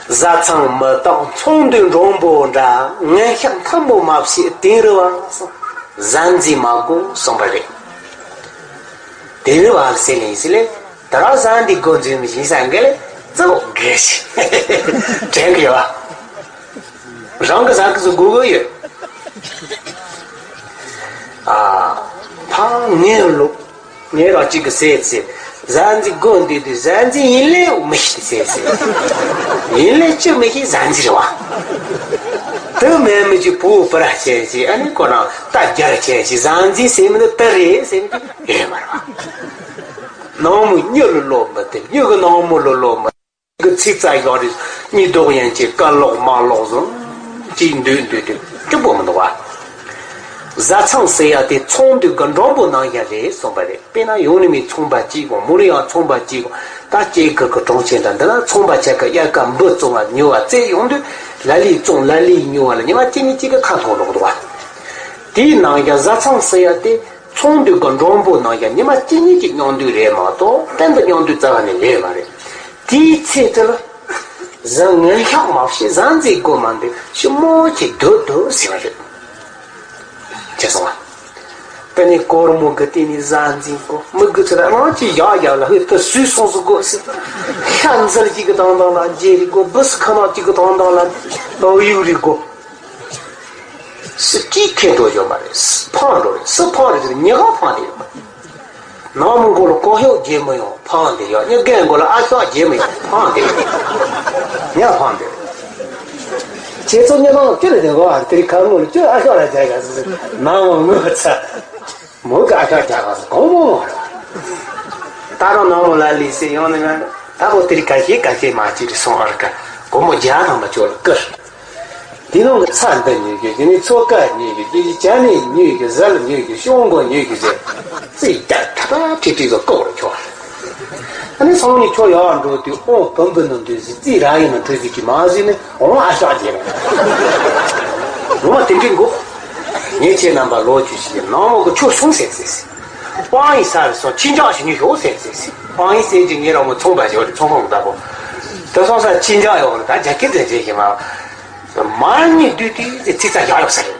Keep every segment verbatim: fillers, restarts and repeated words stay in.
བཟའ་ཚང་མི་རྟག་ཚོང་འདུས་མགྲོན་པོ་འདྲ། ངན་ཤག་མཐའ་མོ་མ་བྱེད་དིང་རི་བ། བཟའ་འཛིན་མ་དགོས་གསུངས་པ་རེད། དིང་རི་བ་ཟེར་ནས་ཟེར་ལེ། ད་རང་བཟའ་འདི་དགོས་འཛིན་མི་ཤེས་ས་འགའ་ལས་གཙོ་བོ་དགོས་ཤིག་དྲན་གི་ཡོད། རང་གི་བཟའ་གི་སུ་དགོས་གི་ཡོད། ཨ། ཕ་ངན་ལོ། ངས་རང་གཅིག་གི་ཟས་ཟས། བཟའ་འཛིན་དགོས་འདུག་དུས་བཟའ་འཛིན་ཡིན་ལེ་མི་ཤེས་ཟས་ཟས། ཡིན་ལེ་ཅི་མི་ཤེས་བཟའ་འཛིན་རེད་བ། དུ་མེད་མི་གཅིག་བུ་སྤུ་ར་ཆེན་ཞིག་ཨ་ནི་ཁོ་རང་རྟ་རྒྱལ་ཆེན་ཞིག་བཟའ་འཛིན་ཟེར་མི་འདི་དུ་རེད་ཟེར་མི་འདི་ཡོད་མ་རེད་བ། ནང་མི་སྨྱུ་ལ་ལོ་མི་དེ་སྨྱུ་གི་ནང་མི་ལོ་ལོ་མི། གི་ཚིག་རྩ་ཡོད་རེད། གཉིས་ལྡོག་ཡན་ཆད་ཀ་ལོག་མ་ལོག་བཟུང་གཅིག་འདོད་འདོད་དེ་སྐྱིད་པོ་མི་འདུག་བ། བཟའ་ཚང་ཟེར་ཡ་དེ་ཚོང་འདུས་གི་མགྲོན་པོ་ནང་བཞིན་རེད་གསུངས་པ་རེད། དཔེར་ན་ཡོང་ནི་མི་ཚོང་པ་གཅིག་གོ་མུ་རི་ཡང་ཚོང་པ་གཅིག་གོ་ད་སྐྱེ་དགུ་གི་གྲོང་ཁྱེར་འདྲ་འདི་ལ་ཚོང་པ་ཆ་ག་དབྱར་ཁ་འབུ་བཙོང་བ་ཉོ་བ་བཙལ་ཡོང་དུས་ལ་ལི་བཙོང་ལ་ལི་ཉོ་བ་ལ་ཉི་མ་གཅིག་ནི་གཅིག་གི་ཁ་ཐོག་ལོག་འདུག་བ། དེའི་ནང་བཞིན་བཟའ་ཚང་ཟེར་ཡ་དེ། ཚོང་འདུས་ཀྱི་མགྲོན་པོ་ནང་བཞིན་ཉི་མ་གཅིག་གཉིས་ཀྱི་མཉམ་འདུས་རེད་མ་གཏོགས་གཏན་དུ་མཉམ་འདུས་རྩ་བ་ནས་ཡོད་མ་རེད། དེའི་ཚེ་དེ་ལ་བཟའ་ངན་ཤག་མ་བྱེད་བཟའ་འཛིན་དགོས་མ་འདུག་ཞི་མོ་ཆེ་སྡོད་སྡོད་ཟེར་བ་རེད། ཅེས་གསུངས་པ། དེ་ནས་སྒོར་མོ་གི་སྟེང་ནས་བཟའ་འཛིན་དགོས་མི་དགོས་ཚོད་ལ་རང་གཅིག་བཞག་བཞག་ལ་ཧོད་དུ་སུས་སོང་སུ་དགོས་ཟེར། ཤ་འཛུལ་གཅིག་གི་དང་དང་ལ་རྗེས་རིག་དགོས་འབུ་སུ་ཁ་ནག་གཅིག་གི་དང་དང་ལ་ལོ་ཡུག་རིག་དགོས། སུ་གཅིག་ཁེ་འགྲོ་ཡོད་མ་རེད། སུ་ཕངས་འགྲོ་རེད། སུ་ཕངས་རེད་ཟེར་ཉེ་ག་ཕངས་རེད། ནང་མི་མགོ་ལ་ཀོ་ཤོག་རྒྱས་མི་ཡོང་ཕངས་དེ་ཡོད། ཉེ་རྒན་མགོ་ལ་ཨ་ཤོག་རྒྱས་མི་ཡོང་ཕངས་དེ་ཡོད། ཉ་ཕངས་དེ་ཁྱེད་ཚོ་ཉེ་མང་ཅི་རེད་དེ་གོ་ཨ་དེ་རིང་ཁ་ངོ་ལ་ཅི་ཨ་ཤོག་ལ་རྒྱག་ག་ཟེར་ནང་མི་ངོ་ཚ་མོ་ག་ཨ་ཤོག་རྒྱག་ག་ཟེར་གོང་མོ་མོ་རེད། ད་རུང་ནང་མི་ལ་ལི་སེ་ཡོང་ནི་ང་ད་གོ་དེ་རིང་ཁ་ཤས་ཁ་ཤས་མ་ཅི་རེད་སོང་ཨ་ར་ཀ་གོང་མོ་རྒྱག་དང་མ་ཅོ་ལ་ཀིར། དེ་ནང་གི་ཚྭ་འདི་ཉོས་རྒྱུ་དེ་ནས་ཚོད་ཀ་ཉོས་རྒྱུ་དེ་ནས་ཇ་ནི་ཉོས་རྒྱུ་ཟལ་ཉོས་རྒྱུ་ཤོག་མགོ་ཉོས་རྒྱུ་ཟེར། རྩིས་རྒྱག་ཁྲ་ཁྲིག་ཁྲིག་ཏུ་ལྐོག་རུ་ཁྱོག་ཨ་ནི་སང་ཉིན་ཁྱོད་ཡར་འགྲོ་དུས་ཨོང་བུམ་བུ་ནང་དུ་ཟི་རྩིས་ར་ཡིན་ན་འགྲོ་ཟི་གི་མ་ཟི་ནི་ཨོང་ཨ་ཤག་རྒྱལ་ལ། ངོ་མ་དེ་འདྲའི་མགོ་ཉེ་ཆེ་རྣམ་པ་ལོ་རྒྱུས་ཤིག་ནང་མོ་གི་ཆོས་སོང་ཟེར་ཟེར་ཟེར། ཨང་ཡིན་ས་རེད་སོང་ཁྱི་འཇག་ཞིག་ཉོས་ཤོག་ཟེར་ཟེར་ཟེར། ཨང་ཡིན་ཟེར་གྱི་ངེད་རང་མོ་ཚོང་པ་ཞིག་རེད་ཚོང་ཁང་ལྟ་བུ། དེ་སོང་ས་ཁྱི་འཇག་ཡོད་རེད་ད་རྒྱ་སྐད་དེ་བྱེད་ཀྱི་མ། མ་ཉིད་དུས་དུས་ཚིག་ཚ་ཡག་ཡོད་ས་རེད།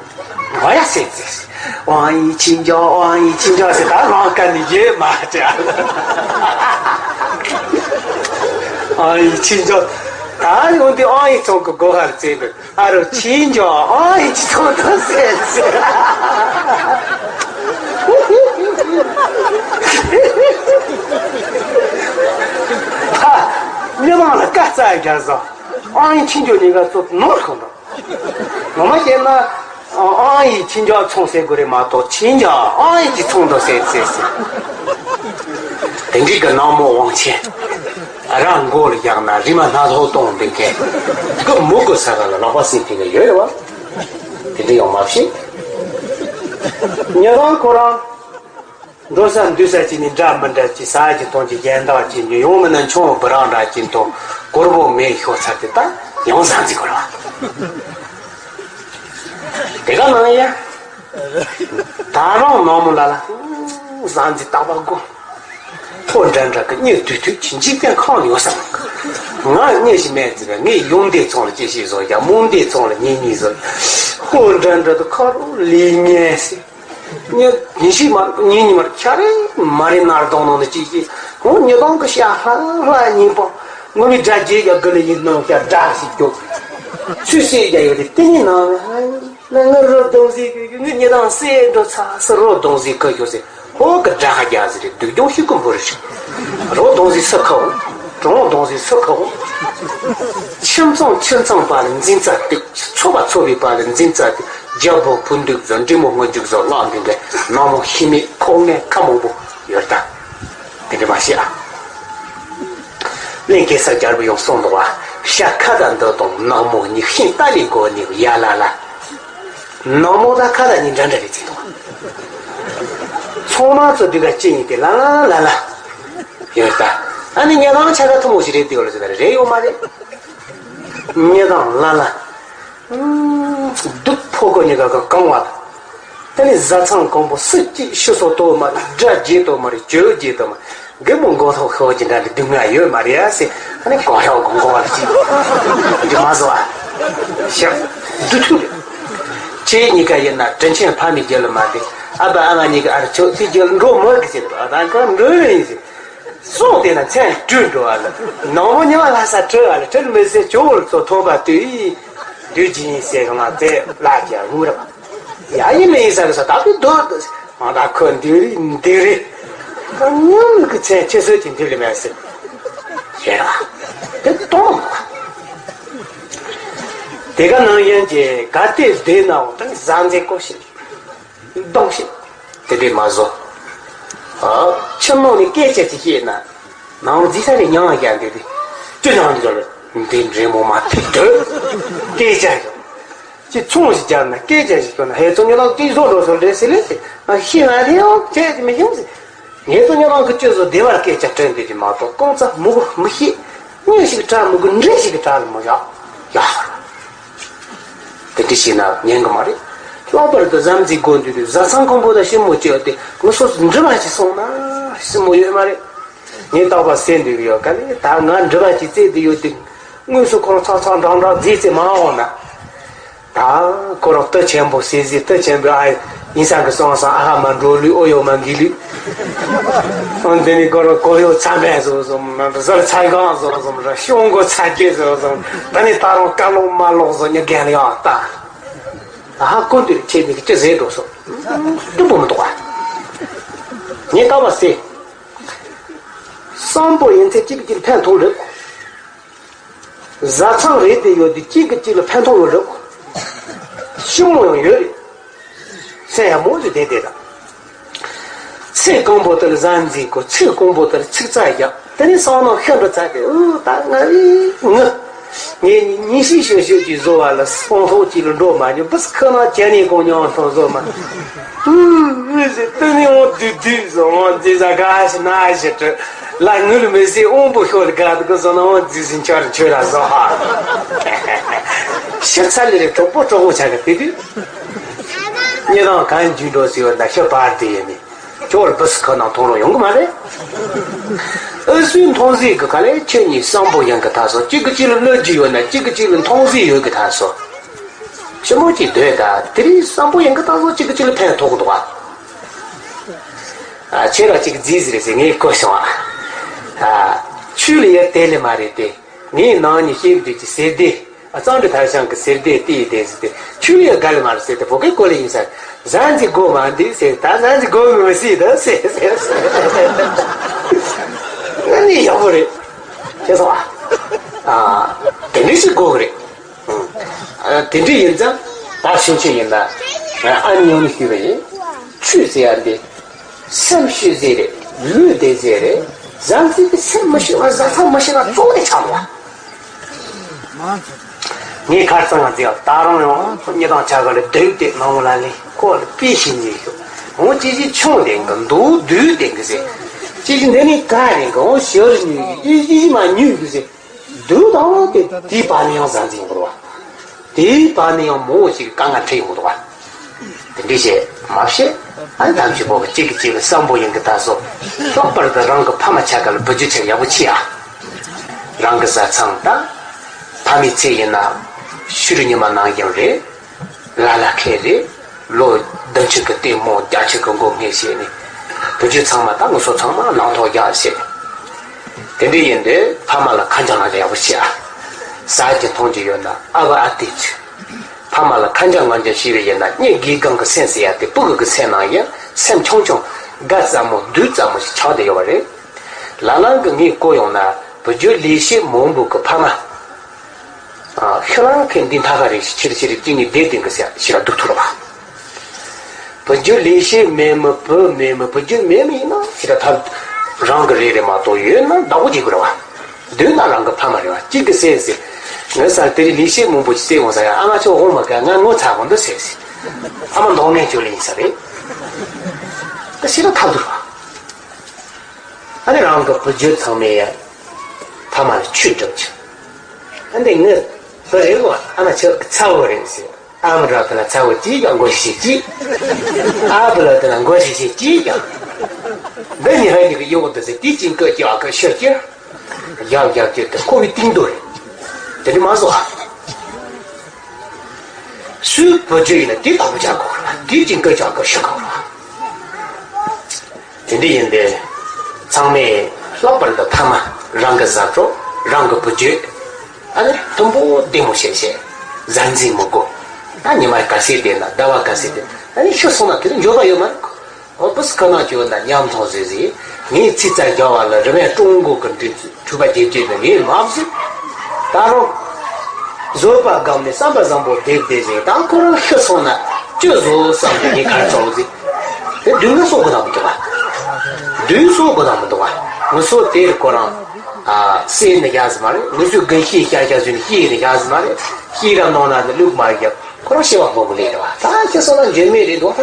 ང་ཡ་ཟེར་ཟེར། ཨང་ཡིན་ཁྱི་འཇག་ཨང་ཡིན་ཁྱི་འཇག་ཟེར་ད་རང་དཀའ་ནི་ཡོད་མ་བྱ། ཨང་ཡིན་ཁྱི་འཇག་ད་ཡོང་དུས་ཨང་ཡིན་ཚོང་གི་སྒོ་ཧར་བཙལ་དུས། ཨ་རོ་ཁྱི་འཇོག་ཨང་ཡིན་ཚོང་དང་ཟེར་ཟེར། ད་མི་མང་ལ་དཀའ་རྩ་རྒྱག་ཟོ། ཨང་ཡིན་ཁྱི་འཇོག་ཉིན་ག་ཚོད་ནོར་ཁོ་ན། ངོ་མ་བཤད་ན་ཨང་ཡིན་ཁྱི་འཇོག་ཚོང་ཟེར་དགོས་རེད་མ་གཏོགས་ཁྱི་འཇོག་ཨང་ཡིན་གྱི་ཚོང་དང་ཟེར་ཟེར་ཟེར། དེ་འདྲའི་གི་ནག་མོ་དབང་ཆེན། རང་མགོ་ལ་བཞག་ན་རི་མ་སྣ་ཚོགས་གཏོང་འདི་མཁན། ཀུ་མུ་ཀུ་ས་ག་ལ་ལག་པ་སྲིད་ཕིང་གི་ཡོད་རེད་བ། དེ་འདྲ་ཡོང་མ་ཤེས། ཉེ་རང་ཁོ་རང་། འགྲོ་ས་འདུས་ས་ཅི་ནི་འདྲ་མི་འདྲ་ཅི་ས་ཅི་གཏོང་ཅི་རྒྱན་དག་ཅི་ཉོ་ཡོང་མི་ན་ཆུང་བུ་རང་འདྲ་ཅི་འཐོ་སྒོར་པོ་མེད་ཤོག་ཚར་དེ་ད་ཡང་བཟང་ཅི་གོ་ར་བ། དེ་ག་ནང་ཡ། ད་རང་ནང་མོ་ལ་ལ། བཟང་ཅི་རྟག་པ་དགོ་ཕོ་འདྲ་འདྲ་གི་གཉིད་དུས་དུས་ཀྱི་འཇིག་རྟེན་ཁམས་ཡོད་ས་མ་གི། ང་གཉིད་ཞིག་མེད་ཟེར་བས་ངས་ཡོང་འདི་ཚོང་ལ་ཅི་ཞིག་བཟོ་ཡ་མོང་འདི་ཚོང་ལ་ཉིན་གཉིས་བཟོ། ཕོ་འདྲ་འདྲ་དུ་ཁ་རོག་ལི་ཉེ་སི། ཉིན་ཉིན་ཞིག་མ་ཉིན་ཉི་མར་ཁྱ་རེ་མ་རེ་ནར་གདོང་ནང་དུ་ཅི་ཞིག་ཧོ་ཉི་གདོང་གི་ཤ་ལྷ་ལྷ་ཉིན་པ་ངོ་མི་དགྲ་རྒྱལ་ཡ་གི་ལི་ཡིན་ནང་ཤ་དགྲ་ཞིག་རྒྱུག་ཚུལ་སྲིད་ཡ་ཡོད་དེ་ཏི་ནི་ནང་ལ། ང་ང་རོ་གདོང་ཟིག་གི་ངི་ཉི་དང་སེ་འགྲོ་ཚ་སི་རོ་གདོང་ཟིག་གི་ཞོ་སེ་ཧོ་གི་དགྲ་ཁ་རྒྱ་ཟི་རེ་སྡུག་གྱོང་ཤི་ཀུན་བོར་ཤི། རོ་གདོང་ཟིག་སི་ཁའོ། གྲོང་གདོང་ཟིག་སི་ཁའོ། ཁྱིམ་ཚང་ཁྱིམ་ཚང་བར་ལ་འཛིན་རྩ་སྟེགས་ཚོ་བ་ཚོ་བའི་བར་ལ་འཛིན་རྩ་སྟེགས་རྒྱལ་པོ་བུ་འདུག་ཟོ་འབྲི་མོ་སྔོན་འཇུག་ཟོ་གླང་འདི་འདྲ་ནག་མོ་ཤི་མེད་ཁོག་ངན་ཁ་མང་པོ་ཡོད་ད། དེ་འདྲ་མ་ཤེས་ཨ། གླིང་གེ་སར་རྒྱལ་པོ་ཡང་གསུངས་འདུག་བ། ཤ་ཁ་དང་འདི་དང་ནག་མོ་གཉིས་ཤིང་རྟ་ལས་མགོ་ནས་ཡ་ལ་ལ། ནག་མོ་དང་ཁ་དང་གཉིས་འདྲ་འདྲ་རེད་ཟེར་འདུག་བ། ཚང་མ་ཚོ་འདི་ག་ཅི་ཡིན་ཏེ་ལ་ལ་ལ་ལ། ཡོད་ད། ཨ་ནི་ཉེ་དང་ཆ་ག་ཐུ་མོ་ཞིག་རེད་དེ་ཡོད་ལ་ཟེར་ད་རེད་ཡོད་མ་རེད། ཉེ་དང་ལ་ལ། སྡུག་ཕོ་གོ་ཉེ་ག་ག་གང་བ། དེ་ནི་བཟའ་ཚང་གང་པོ་སུ་གཅིག་ཤི་སོ་ཏོ་མ་རེད་དགྲ་རྒྱས་ཏོ་མ་རེད་གྱོད་རྒྱས་ཏོ་མ་རེད། རྒན་མོ་མགོ་ཐོག་ཤོར་གྱི་འདྲ་འདི་སྡུག་བསྔལ་ཡོད་མ་རེད་ཟེར། ཨ་ནི་གོ་ཤོག་གོ་མགོ་ལ་ཅིག་འདི་མ་བཟོ་ཨ། ཤག་འདི་ཐུག་རེད། ཁྱེད་གཉིས་ཀ་ཡིན་ན་དྲིན་ཆེན་ཕ་མའི་རྒྱུད་ལ་མ་བསྡད། ཨ་ཕ་ཨ་མ་གཉིས་ཀ་ཨ་ར་ཆོག་དེ་རྒྱུད་ལ་འགྲོ་མོད་ཀྱི་ཟེར། ཨ་ད་ཁོ་འགྲོ་ཡིན་ཟེར། སོང་དེ་ན་མཚན་བྲོས་འགྲོ་བ་ལ། ནང་མོ་ཉི་མ་ལྷ་ས་བྲོས་བ་ལ་བྲོས་མི་ཟེར་ཇོ་བོ་ལ་ཚོ་ཐོབ་པ་དུས་ཡིན། དུས་ཀྱི་ཡིན་ཟེར་གི་ང་བཙས་ལ་རྒྱ་རུ་ར། ཡ་ཡིན་མི་ཡིན་ས་གི་ས་ད་དུ་སྡོད་དུ། ང་ད་ཁོ་འདི་རེད་འདི་རེད། ད་ཉམས་གི་མཚན་ཆེ་སོད་ཀྱི་འདི་ལས་མེད་ཟེར། ཡེ་ར། དེ་གཏོང་མ། དེ་ག་ནང་ཡན་གྱི་ག་དེ་བདེ་ནའང་ད་གཟའ་འཛིན་གོ་ཤེས། གཏོང་ཤེས། དེ་འདྲས་མ་བཟོ། ཨ། ཕྱི་ནང་ནས་སྐད་ཆ་ཅིག་བཤད་ན། ནང་རྫི་ས་རེ་མྱང་བ་རྒྱ་འདི་དེ། ཅི་ནང་འདི་ལ་འདི་འདྲས་མོ་མ་ཐིག་དོད། སྐད་ཆ་ཡོད། ཅི་ཚོང་ཞིག་རྒྱབ་ན་སྐད་ཆ་ཞིག་ཐོན་ན་ཧེ་ཚོང་ཉོ་ལག་ཅིག་བཟོ་འགྲོ་སོང་རེད་ཟེར་ལེ་ཟེར། ང་ཤི་ང་རེ་ཡང་བྱས་ཀྱི་མི་ཤེས་ཟེར། ངེད་ཚོ་ཉོ་ལག་གི་སྤྱོད་བཟོ་བདེ་བར་སྐད་ཆ་དྲན་དེ་ཅི་མ་གཏོགས་རྐང་ཚ་མུ་གུ་མི་ཤེས། དངོས་ཤིག་གྲགས་མི་དགོས་འདྲེ་ཞིག་གི་གྲགས་ལ་མོ་ཡག་ཡག་དེ་འདྲ་བྱས་ན་ཉན་གི་མ་རེད། ལྷག་པར་དུ་བཟའ་འཛིན་སྒོ་འདི་དུས་བཟའ་ཚང་ཀོང་པོ་དང་ཞི་མོ་བཅས་ཏེ་ངུ་སོ་སོ་འདྲི་བ་ཞིག་སོང་ན་ཞི་མོ་ཡོད་མ་རེད། ངས་རྟག་པར་སེམས་འདུག་ཡོད་ག་ལེ་ད་ང་འདྲི་བ་ཞིག་བཙལ་དུ་ཡོད་དུས། དངོས་སུ་ཁོ་རང་ཚག་ཚག་འདྲང་འདྲང་རྫིས་རྫིས་མ་འོང་ན། ད་ཁོ་རང་གཏི་ཆེན་པོ་ཟེར་ཟེར་གཏི་ཆེན་པོ་ཨ་ཡིན་ས་གི་སོང་སང་ཨ་ཧ་མ་འགྲོ་ལུས་ཨོ་ཡོ་མ་འགི་ལུས། ཨོ་འདི་ནི་ཁོ་རང་གོ་ཡོ་ཚ་མེད་བཟོ་བཟོ་མ་ཟར་ཚ་གང་བཟོ་བཟོ་ར་ཤོང་གོ་ཚ་སྐྱེ་བཟོ་བཟོ། ད་ནི་ད་རུང་བཀའ་ལུང་མ་ལོག་བཟོ་ཉི་རྒན་ལ་ཡང་ལྟ། ད་ཧ་ཀོ་འདིར་ཁྱེད་ནི་ཅི་ཟེར་འགྲོ་སོ། དུ་བུ་མི་འདུག་ཨ། ངས་ལྟ་བ་ཟེར། སམ་པོ་ཡིན་ཚེ་གཅིག་གིས་གཅིག་ལ་ཕན་ཐོགས་རེད། བཟའ་ཚང་རེད་དེ་ཡོད་དེ་གཅིག་གིས་གཅིག་ལ་ཕན་ཐོགས་ཡོད་རེད། ཞི་མོ་ཡང་ཡོད་རེད། སེམས་ཡག་མོ་ཞིག་བསྡད་བསྡད་དང་། ཚེ་གང་པོ་དེ་ལ་བཟའ་འཛིན་དགོས། ཚེ་གང་པོ་དེ་ལ་ཚིག་རྩ་རྒྱག་དེ་ནས་བསམ་མནོ་ཤིན་ཏུ་ཚ་གི་ཨུ་ད་ང་ཨི་ངུ། ངས་ཉིན་ཤས་ཤོད་ཤོད་ཀྱིས་བཟོ་བ་ལ་སྤང་ཐོག་གཅིག་ལ་འགྲོ་མ་མྱོང་བུ་ཁ་ནང་བྱས་ནས་གོང་མྱོང་ཐོང་བཟོ་མ། ཨུ་ཨུ་ཟེར་དེ་ནས་འོང་དུས་དུས་བཟོ་འོང་རྫི་ཟ་ག་ཞིག་ན་ཞིག་བྲི། ལ་ངུ་ལ་མི་སྲིད་དབང་པོ་ཤོར་དགའ་དགོས་བཟོ་ན་འོང་རྫི་ཟིན་ཆོར་ཆོས་ར་བཟོ་ཧ། ཤི་ཚར་ལེ་རེ་གྲོགས་པོ་གྲོགས་པོ་ཆ་ག་དེ་དུས། ཉེ་རང་གང་འཇུས་འགྲོ་ཟེར་བ་འདྲ་ཤི་བར་དུ་ཡིན་ནི། ཁྱོད་ལ་བུ་སུ་ཁོ་ནང་མཐོང་རོགས་ཡོང་གི་མ་རེད། ཨུ་སུའི་མཐོང་ཟིག་གི་ག་ལས་ཁྱེད་གཉིས་སམ་པོ་ཡང་གི་ཐག་སོ་གཅིག་གི་གཅིག་ལ་གནོད་རྒྱུ་ཡོད་ན་གཅིག་གི་གཅིག་ལ་མཐོང་ཟིག་ཡོད་གི་ཐག་སོ། ཞི་མོ་གཅིག་སྡོད་ད་དེ་རིང་སམ་པོ་ཡང་གི་ཐག་སོ་གཅིག་གི་གཅིག་ལ་ཕན་ཐོགས་གི་འདུག་ཨ། ཨ་ཁྱེད་རང་གཅིག་རྫིས་ཟིག་རེད་ཟེར་ངས་གོ་སོང་ཨ། ཨ་ཆུ་ལ་ཡ་དེ་ལས་མ་རེད་དེ། ངའི་ནང་ནས་ཤེས་འདོད་ཀྱི་ཟེར་དེ། ཨ་གཙང་སྦྲ་དར་ཞང་གི་ཟེར་དེ་དེ་ཡི་དེ་ཟེར་དེ་ཆུ་ཡི་དགའ་ལ་མར་ཟེར་དེ་བོད་སྐད་གོ་ལ་ཡིན་ས། བཟའ་འཛིན་སྒོ་མ་འདི་ཟེར་ད་བཟའ་འཛིན་སྒོ་མི་མི་སྲིད་ད་ཟེར་ཟེར་ཟེར། ཨ་ནི་ཡག་པོ་རེད། ཤེས་སོང་ཨ། ཨ་དེ་འདྲ་ཞིག་དགོས་གི་རེད། ཨ་དེ་འདྲ་ཡིན་ཙང་ད་ཤོད་ཆེ་ཡིན་ན་ཨ་ཉོ་ནི་ཞུས་པ་ཡིན། ཆུ་ཟེར་ཡ་འདི། སེམས་ཤེས་ཟེར་རེད། ལུས་བདེ་ཟེར་རེད། བཟའ་འཛིན་གྱི་སེམས་མི་ཤེས་པ་བཟའ་ཚང་མི་ཤེས་ན་གཙོ་བོ་དེ་ཆགས་འདུག་བ། ངས་ཁར་ཚང་ང་འཛིན་ཡང་ད་རུང་ཡང་ཁོ་གཉིས་དང་ཆ་ག་ལ་སྡོད་དེ་ནང་ལ་ལས་ཁོ་ལ་དཔེ་ཤེས་ནས་ཤོག་འོ་ཅི་ཞིག་ཆུང་ལྡན་གི་འདུག་དུས་ལྡན་གི་ཟེར། ཅི་ཞིག་འདི་ནས་ག་རེ་གི་འོ་ཞོར་ཉུལ་གི་ཨི་ཨི་མ་ཉུལ་གི་ཟེར། དུས་དང་དེ་དེའི་བར་ནས་ཡང་བཟའ་འཛིན་དགོས་བ། དེའི་བར་ནས་ཡང་མང་བོ་ཞིག་དཀའ་ངལ་འཕྲད་ཡོང་གི་འདུག་བ། དེ་འདྲས་བྱས་མ་བཤད། ཨ་ནི་ཐམས་ཅད་པོ་གཅིག་གིས་གཅིག་ལ་བསམ་པོ་ཡིན་གི་ད་སོ། ལྷག་པར་དུ་རང་གི་ཕ་མ་ཆ་ག་ལ་བུ་རྒྱུད་ཆེ་ཡག་པོ་ཆེ་ཨ། རང་གི་བཟའ་ཚང་དང་། ཕ་མའི་ཚེ་ཡིན་ན་ཕྱི་རུ་ཉི་མ་ནང་བཞིན་རེད། ལ་ལ་ཁེ་རེད། ལོ་བདུན་ཅུ་གི་ལྟད་མོ་བརྒྱད་ཅུ་གི་མགོ་སྔས་བྱས་ནས། བུ་རྒྱུད་ཚང་མ་དང་ངུ་སོ་ཚང་མ་ནང་ཐོག་རྒྱག་བྱས། དེ་འདྲ་ཡིན་དུས་ཕ་མ་ལ་ཁ་འཇམ་ལ་ཡག་པོ་བྱེད་ཨ། ཟ་རྒྱུ་འཐུང་རྒྱུ་ཡོད་ན་ཨ་བ་ཨ་ཏི་ཚུ། ཕ་མ་ལ་ཁ་འཇམ་ངར་འཇམ་བྱས་པ་ཡིན་ན་གཉེན་དགེ་སྒང་གི་སེམས་ཟེར་ཡ་དེ་སྤུ་གུ་གི་སེམས་ནང་ཡང་སེམས་ཆུང་ཆུང་དགའ་ཙམ་མོ་སྡུག་ཙམ་མོ་ཞིག་ཆགས་བསྡད་ཡོད་པ་རེད། ལ་ལང་གི་ངས་གོ་ཡོང་ན་བུ་རྒྱུད་ལས་བྱེད་མང་པོ་གི་ཕ་མ། ཤི་ལང་ཁན་འདི་མཐའ་ཁ་རེ་ཕྱིར་ཕྱིར་གཅིག་ནི་བསྡད་དེ་གི་ཟེར་ཕྱིར་སྡུག་ཐུག་ལ་བ། བུ་རྒྱུད་ལས་བྱེད་མེད་མི་བུ་མེད་མི་བུ་རྒྱུད་མེད་མི་ཡིན་ན་ཕྱིར་ཐབས་རང་གི་རེ་རེ་མ་གཏོགས་ཡོད་ན་བདག་པོ་བྱེད་དགོས་ར་བ། སྡོད་ན་རང་གི་ཕ་མ་རེ་བ་གཅིག་གི་སེམས་ཟེར། ངའི་སར་དེ་རིང་ལས་བྱེད་མང་པོ་ཞིག་བཙལ་འོང་ས་ཡ་ཨ་མ་ཆོག་འོང་མ་ག་ང་ངོ་ཚ་གོང་དུ་ཟེར་ཟེར། ཨ་མ་མདོག་ངན་ཅོ་ལེ་ཡིན་ས་རེད། ད་ཕྱིར་ཐབས་སྡུག་ར་བ། ཨ་ནི་རང་གི་བུ་རྒྱུད་ཚང་མས་ཡ་ཕ་མ་ལ་ཆོས་སྒྲུབ་ཆེ། ཨ་འདི་ངས་བུ་རེད་གོ་ཨ་མ་ཆོ་ཚ་བོ་རེད་ཟེར། ཨ་མ་ར་དེ་ལ་ཚ་བོ་གཅིག་ཀྱང་མགོ་ཞིག་ཞིག་གཅིག་ཨ་བུ་ལ་དེ་ལ་མགོ་ཞིག་ཞིག་གཅིག་ཀྱང་ འདི་ནི་ཧ་ནི་གི་ཡོག་འདི་ཟེར་དེ་ཅིང་ཀི་ཀྱི་ཨ་ཀི་ཤི་ཀྱི། ཡག་ཡག་ཀྱི་དེ་ཁོ་བའི་སྟེང་དུ་རེད། དེ་འདྲ་མ་བཟོ་ཨ། སུའི་བུ་རྒྱུད་ཡིན་ན་དེ་ཕ་བུ་ཅག་གོ་ར་དེ་ཅིང་ཀི་ཅག་ཀི་ཤི་གོ་ར། དེ་འདྲ་ཡིན་ཏེ། ཚང་མས་ལྷག་པར་དུ་ཐ་མ་རང་གི་བཟའ་གྲོགས་རང་གི་བུ་རྒྱུད། ཨ་ནི་མཐུན་པོ་བདེ་མོ་བྱས་བྱས། གཟའ་འཛིན་མི་དགོས། ད་ཉི་མ་ག་ཚོད་བསྡད་ན་ཟླ་བ་ག་ཚོད་བསྡད་ན་ཨ་ནི་ཤི་སོང་ན་དེ་ལ་འགྱོད་པ་ཡོད་མ་རེད། ཨོ་པུ་སི་ཁ་ནང་བྱོན་ན་ཉམ་ཐག་བཟོས་ཟིན། ངས་ཚིག་རྩ་རྒྱག་པ་ལ་རི་མེད་ཀྲུང་གོ་གི་འདྲི་འཁྲུག་པ་རྒྱས་རྒྱས་ནས་ངས་མ་བཟོས། ད་རུང་། བཟོད་པ་སྒམ་ནས་བསམ་པ་བཟང་པོ་བསྡད་བསྡད་ཟིན་ད་ཁོ་རང་ཤི་སོང་ན་ཅི་བཟོ་བསམ་ནས་ངས་གར་བཙོང་ཟིན། དེ་དུས་ངལ་གསོ་དགོས་དང་མི་འདུག་བ། དུས་གསོ་དགོས་དང་མི་འདུག་བ། ངལ་གསོ་དེར་ཁོ་རང་། ཨ། བསད་ནས་ཡག་ཟིན་མ་རེད། ངལ་གསོའི་དགུན་ཤེས་ཤ་ཤ་བཟོས་ནས་ཤི་ནས་ཡག་ཟིན་མ་རེད། ཤེས་རབ་ནང་ན་ནི་ལུག་མ་རེད། ཁོ་རང་ཤི་བ་སྨོན་གི་ལས་རེད་བ། ད་ཁྱེད་སོང་ན་འཇོན་མེད་རེད་འདུག་ད།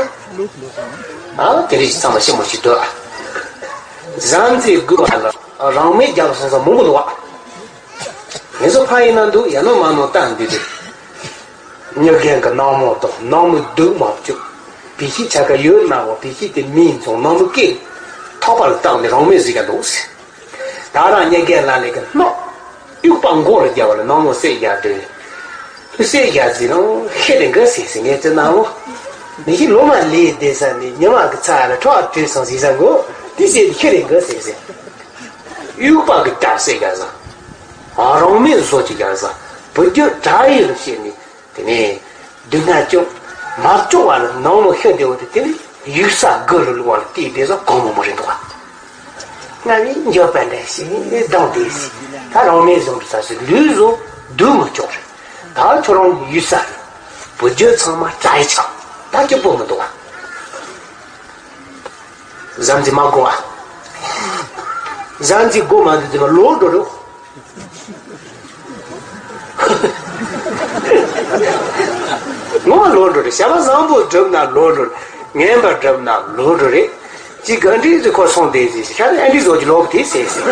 ཨ་དེ་རིགས་ཚང་མ་ཤི་མོ་ཞིག་འདུག་ཨ། གཟའ་མཛེས་དགུ་པ་ལ་རང་མེད་རྒྱབ་སོང་ས་མང་པོ་འདུག་ཨ། ངེད་ཚོ་ཕ་ཡིན་ན་འདུག་ཡ་ནོ་མ་ནོ་ལྟ་འདི་དེ། མྱི་རྒན་གི་ནག་མོ་དང་ནག་མོ་སྡུག་མ་བཅུག་བི་ཤི་ཆ་ག་ཡོད་ན་འོ་བི་ཤི་དེ་མིན་ཚོང་ནག་མོ་སྐད་ཐོག་པ་ལ་བཏགས་ནས་རང་མེད་ཟིག་ག་འདུག་ཟེར། ད་རང་ཉེ་རྒན་ལ་ལས་ཀྱི་སྣོག་དབྱུག་པ་མགོ་ལ་རྒྱབ་པ་ལ་ནག་མོ་བསད་རྒྱག་དུས། ལྷུ་བསད་རྒྱག་ཟིན་རུང་ཤི་རེ་འགའ་ཟེར་ཟེར་ངས་ཙི་ནག་མོ། མི་ཤི་ལོ་མ་ལས་བསྡད་ས་ནས་ཉི་མ་གི་ཚ་ལ་ཁྲོ་བ་བྲོས་སོང་ཟེར་ས་མགོ་དེ་བསད་དེ་ཤི་རེ་འགའ་ཟེར་ཟེར། དབྱུག་པ་གི་རྒྱབ་བསད་རྒྱག་ས། རང་མེད་བཟོ་གི་རྒྱག་ས། བུ་རྒྱུད་དགྲ་ཡིན་ལ་བཤད་ནས། དེ་ནས་སྡུག་བསྔལ་ཅུང་མ་བཅོ་བ་ལ་ནང་ལོ་ཤི་བདེ་བོ་དེ་དེ་ནས་ཡུག་ས་དགུ་ལ་བླུགས་པ་ལ་དེའི་བདེ་ས་གང་མོ་མོ་རེད་འདུག་བ། ང་ནི་འགྱོད་པ་འདྲ་ཞིག་ལྡང་བསྡད་ཟིན། ད་རང་མེད་བཟོ་འདུག་ས་ཞིག་ལུས་བཟོ་སྡུག་མི་ཆོག་རེད། ད་ཁྱོད་རང་ཡུག་ས་རེད། བུ་རྒྱུད་ཚང་མ་དགྲ་ཡི་ཆགས། ད་སྐྱིད་པོ་མི་འདུག་བ། གཟའ་མཛེས་མ་དགོས་བ། གཟའ་མཛེས་དགོས་མ་འདུག་དེ་མ་ལོག་འགྲོ་རོགས། ངོ་ལོག་འགྲོ་རེད། བྱ་བ་བཟང་པོ་བསྒྲུབ་ན་ལོག་འགྲོ་རེད། ངན་པ་བསྒྲུབ་ན་ལོག་འགྲོ་རེད། ཅིག་ག་འདྲི་ཟེར་ཁོ་སོང་དེ་ཟེར་ཤ་རེ་ཨ་འདྲི་བཟོ་གི་ལོག་དེ་ཟེར་ཟེར།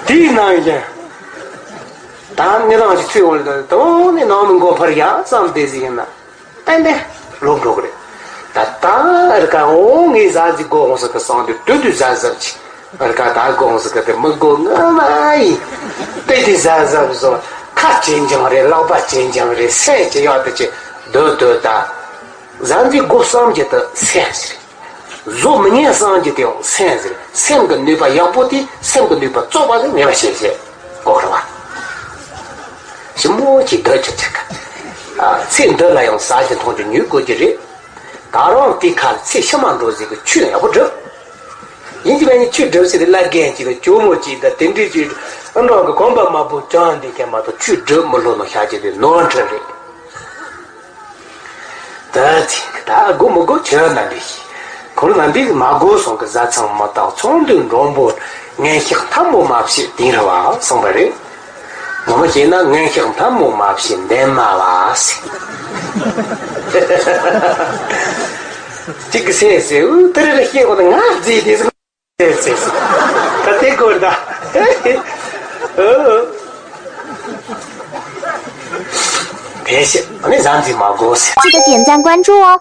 དེའི་ནང་ཡང་། ད་ནི་རང་ཞིག་ཚུད་འོང་ལ་དོན་ནི་ནང་མི་མགོ་འཕར་ཡག་བསམ་དེ་ཟེར་ཡིན་ན། ཨེ་འདི་ལོག་འགྲོ་གི་རེད། ད་ལྟ་ཨར་ཀ་འོང་ངས་ཟ་ཟི་དགོ་འོང་ཟི་གི་སང་དུས་དུས་དུས་ཟ་ཟབ་ཅི་ཨར་ཀ་ད་དགོ་འོང་ཟི་གི་དེ་མི་དགོ་ང་མ་ཡིན། དེ་དུས་ཟ་ཟབ་བཟོ་ཁ་ཅན་ཅང་རེད། ལག་པ་ཅན་ཅང་རེད། སེམས་ཅི་ཡག་དེ་ཅི་སྡོད་སྡོད་ད་ཟ་ཟི་དགོ་བསམ་གྱི་དུ་སེམས་ཟེར། བཟོ་མི་ཉན་བསམ་གྱི་དེའང་སེམས་ཟེར། སེམས་ཀྱི་ནུས་པ་ཡག་པོ་དེ་སེམས་ཀྱི་ནུས་པ་བཙོག་པ་དེ་མེད་པ་བྱེད་བྱེད་གོ་ར་བ། ཞིམ་མོ་ཅིག་སྡོད་ཅིག་ཅིག་ཨ་ཚེ་འདི་ལ་ཡང་ཟ་རྒྱུ་འཐུང་རྒྱུ་ཉོས་དགོས་ཀྱི་རེད། ད་རུང་དེ་ཁ་ཚེ་ཕྱི་མ་འགྲོ་ཟིག་གི་ཆོས་ཡག་པོ་སྒྲུབ། ཡིན་གྱི་མེད་ནི་ཆོས་སྒྲུབ་ཟེར་ཏེ་བླ་རྒན་གཅིག་གི་ཇོ་མོ་གཅིག་དང་དེ་འདྲའི་ཅིག་ཨ་འགྲོ་གི་གོམ་པ་མ་བུ་ཅང་འདི་གས་མ་གཏོགས་ཆོས་སྒྲུབ་མི་ལོ་ནོ་ཤ་རྒྱུ་དེ་ནོར་འཁྲུལ་རེད། ད་ཅིག་ད་དགོ་མི་དགོ་ཁྱོད་རྣམ་པས་ཤེས། ཁོང་རྣམ་པས་མ་དགོ་སོང་གི་བཟའ་ཚང་མི་དག་ཚོང་འདུས་མགྲོན་པོ་ངན་ཤག་ཐབས་མོ་མ་བྱེད་དིང་རི་བ་གསུངས་པ་རེད། ངོ་མ་བྱས་ན་ངན་ཤག་ཐབས་མོ་མ་བྱེད་འདན་མ་བ་ཟེར། གཅིག་གི་སེ་སེ་འུ་དེ་རེ་རེ་ཤེས་གོ་ན་ང་རྫིས་དེ་ཟེར། ད་དེ་སྐོར་ད། དེ་ཤེས་ཨ་ནི་བཟའ་འཛིན་མ་དགོ་ཟེར། 记得点赞关注哦。